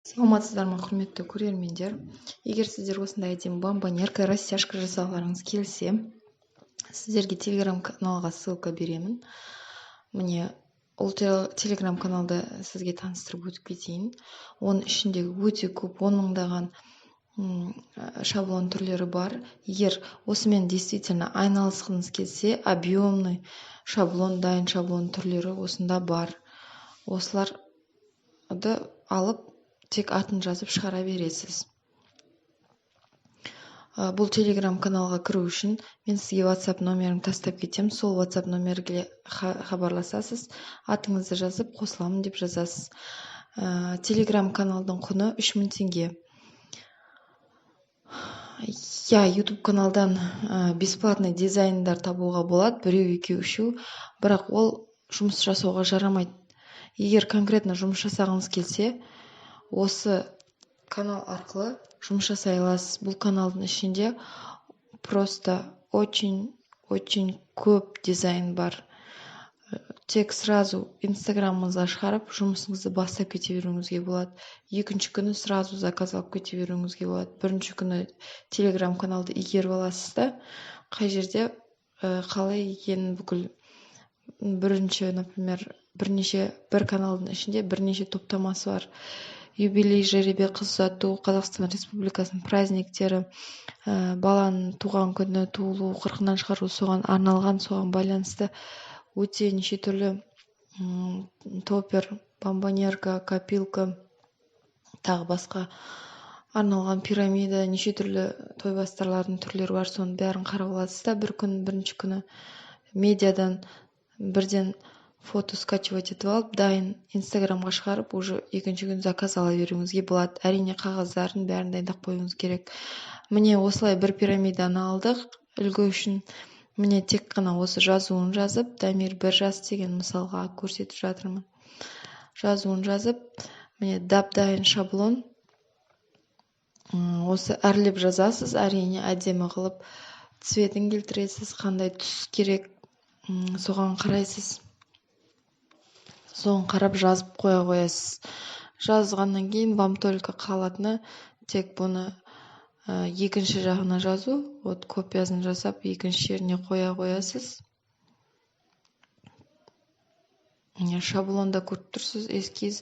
Саламатсыздар ма, құрметті көрермендер! Егер сіздер осындай әдемі бомбонерка, растяжка жасағыларыңыз келсе, сіздерге телеграм каналға ссылка беремін. Міне, ол телеграм каналды сізге таныстырып өтіп кетейін. Оның ішінде өте көп, он мыңдаған шаблон түрлері бар. Егер осымен действительно айналысқыңыз келсе, объемный шаблон, дайын шаблон түрлері осында бар. Осыларды алып, тек атын жазып шығара бересіз. Бұл телеграм каналға кіру үшін мен сізге WhatsApp номерімді тастап кетемін. Сол WhatsApp номерге хабарласасыз, атыңызды жазып, қосыламын деп жазасыз. Телеграм каналдың құны 3000 теңге. Иә, YouTube каналдан бесплатный дизайндар табуға болады, біреу, екеу, үшеу, бірақ ол жұмыс жасауға жарамайды. Егер конкретно жұмыс жасағыңыз келсе, осы канал арқылы жұмыс жасай аласыз. Бұл каналдың ішінде просто очень, очень көп дизайн бар. Тек сразу инстаграмыңызға шығарып, жұмысыңызды бастап кете беруіңізге болады. Екінші күні сразу заказ алып кете беруіңізге болады. Бірінші күні телеграм каналды игеріп аласыз да, қай жерде, қалай екенін бүкіл бірінші, например, бір каналдың ішінде бірнеше топтамасы бар. Юбилей, жеребе, қыз ұзату, Қазақстан Республикасының праздниктері, баланың туған күні, туылу, қырқынан шығару, соған арналған, соған байланысты өте неше түрлі, топпер, бомбонерка, копилка, тағы басқа арналған пирамида, неше түрлі тойбастарлардың түрлері бар, соның бәрін қарап аласыз да, бір күн, бірінші күні медиадан бірден фото скачивать етіп алып, дайын инстаграмға шығарып, уже екінші күн заказ ала беруіңізге болады. Әрине, қағаздарын бәрін дайындап қоюыңыз керек. Міне, осылай бір пирамиданы алдық үлгі үшін. Міне, тек қана осы жазуын жазып, Дамир 1 жас деген мысалға көрсетіп жатырмын. Жазуын жазып, міне, дап-дайын шаблон. Осы әрлеп жазасыз, әрине, әдемі қылып цветін келтіресіз, қандай түс керек, соған қарайсыз. Соған қарап жазып қоя қоясыз. Жазғаннан кейін вам только қалатыны тек бұны екінші жағына жазу, вот копиясын жасап екінші жеріне қоя қоясыз. Міне, шаблонда көріп тұрсыз, эскиз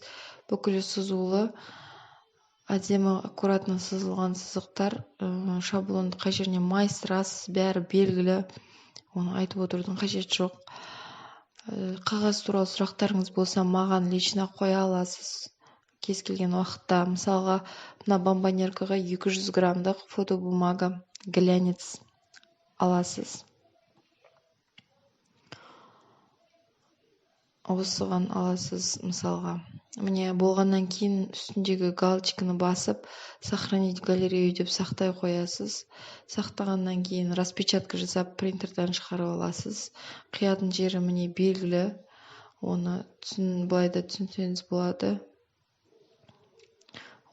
бүкілі сызулы, әдемі аккуратно сызылған сызықтар. Шаблонды қай жеріне майыстырасыз, бәрі белгілі, оны айтып отырудың қажеті жоқ. Қағаз туралы сұрақтарыңыз болса, маған лично қоя аласыз кез келген уақытта. Мысалға, мына бомбонеркаға 200 граммдық фотобумага глянец аласыз. Осыған аласыз мысалға. Міне, болғаннан кейін үстіндегі галочканы басып, сохранить галерею деп сақтай қоясыз. Сақтағаннан кейін распечатка жасап принтерден шығарып аласыз. Қиятын жері міне белгілі, оны былай да түсінсеңіз болады.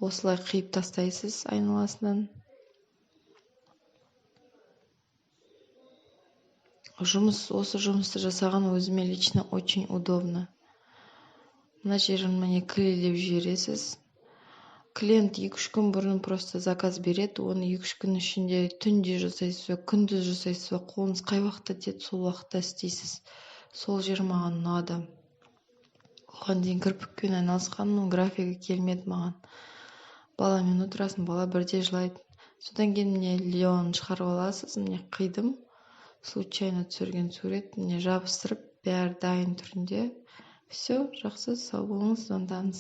Осылай қиып тастайсыз айналасынан. Осы жұмысты жасаған өзіме лично очень удобно. Мына жерін міне клейлеп жібересіз. Клиент екі-үш күн бұрын просто заказ береді, оны екі-үш күн ішінде түнде жасайсыз ба, күндіз жасайсыз ба, қолыңыз қай уақытта тиеді, сол уақытта істейсіз. Сол жер маған ұнады. Оған дейін кірпікпен айналысқанмын, графигі келмеді маған. Баламен отырасың, бала бірде жылайды. Содан кейін міне Леон шығарып аласыз, міне қидым. Случайно түсірген сурет, міне жабыстырып, бәрі дайын түрінде. Все, жақсы, сау болыңыз, звондаңыз.